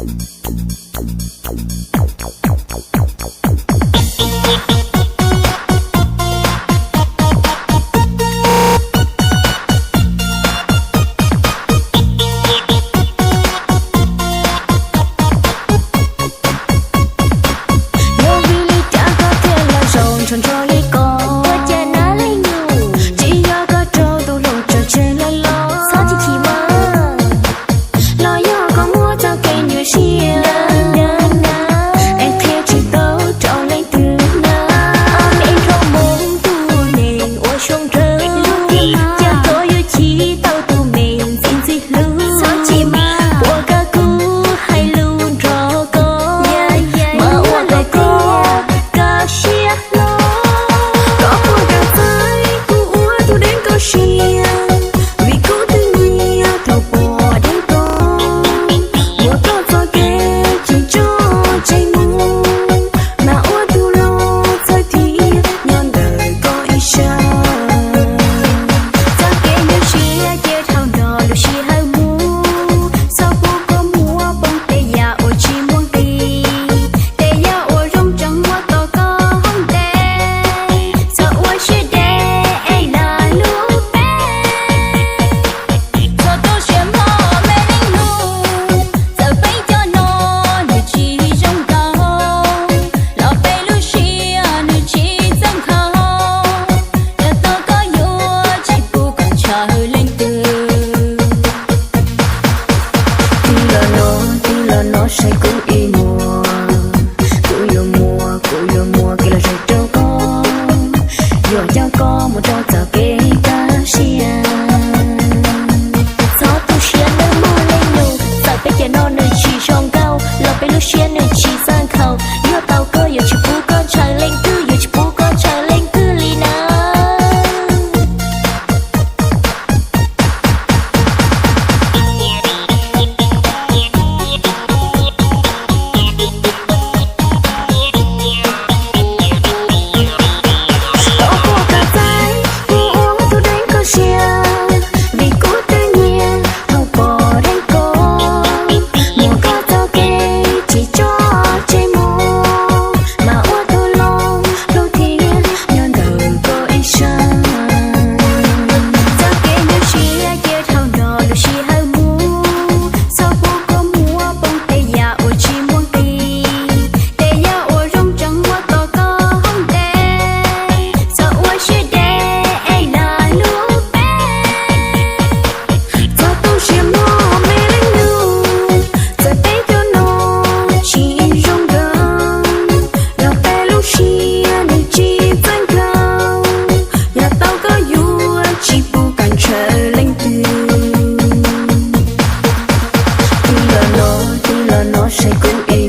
Yog vim li cas koj thiaj los zaum nrho nrho li ko? Ua cas na leej nus? Tsis yog koj raug tus hluas nraug tseg lawm los? Txhob chim chim mas. Los yog koj muab txoj kev nyuaj siab es qhia tsis tau rau leej twg na? Ob peb nrog mus tus neeg ua zoo nraug, cas koj yuav chim tau tus me ntxim ntxim hlub. Txhob chim mas. Puas koj kuv hais lus nrog koj, mas ua kom koj kaj siab hlo. Koj puas kam txais kuv ua tus deev koj siab, vim kuv twb nyiam thaum pom dheev koj. Muab koj txoj kev tsis tso tseg mus, mas ua tus los txhawj thiab nyob ntawm koj ib sab. Txoj kev nyuaj siab cia dhau nrog lub sij hawm mus, txhob pub koj muab poob tej yam uas tsis muaj nqis. Tej yam uas zoo tseem muab tom koj hauv ntej, txhob ua siab deb es lag lub npe. Txhob tu siab mloog me leej nus, txawm peb cov no nws tsis zoo nkaus, los peb lub siab nws tsis txawj nkhaus. Yog tau koj yuav tsis pub koj ntshaw leej twg. Twb los no, twb los no saib kuv ib muag, kuv yuav muab, kuv yuav muab kev lom zem rau koj, yuav coj koj mus rau txoj kev kaj siab. Txhob tu siab nawb mog leej nus, txawm peb cov no nws tsis zoo nkauj los peb lub siab nws tsis txawj nkhaus. Yog tau koj yuav tsis pub koj ntshaw leej twg, yuav tsis pub koj ntshaw leej twg li na. Koj puas kam txais kuv ua tus deev koj siab, vim kuv twb nyiam thaum pom dheev koj. Muab koj txoj kev tsis tso tseg mus, mas ua tus los hlub thiab nyob ntawm koj ib sab. Txoj kev nyuaj siab cia dhau nrog lub sij hawm mus, txhob pub koj muab poob tej yam uas tsis muaj nqis. Tej yam uas zoo tseem muab tom koj hauv ntej, txhob ua siab deb es lag lub npe. Txhob tu siab mloog me leej nus, txawm peb cov no tsis zoo nkaus, los peb lub siab nws tsis txawj nkhaus. Yog tau koj yuav tsis pub koj ntshaw leej twg. Twb los no, twb los no saib kuv ib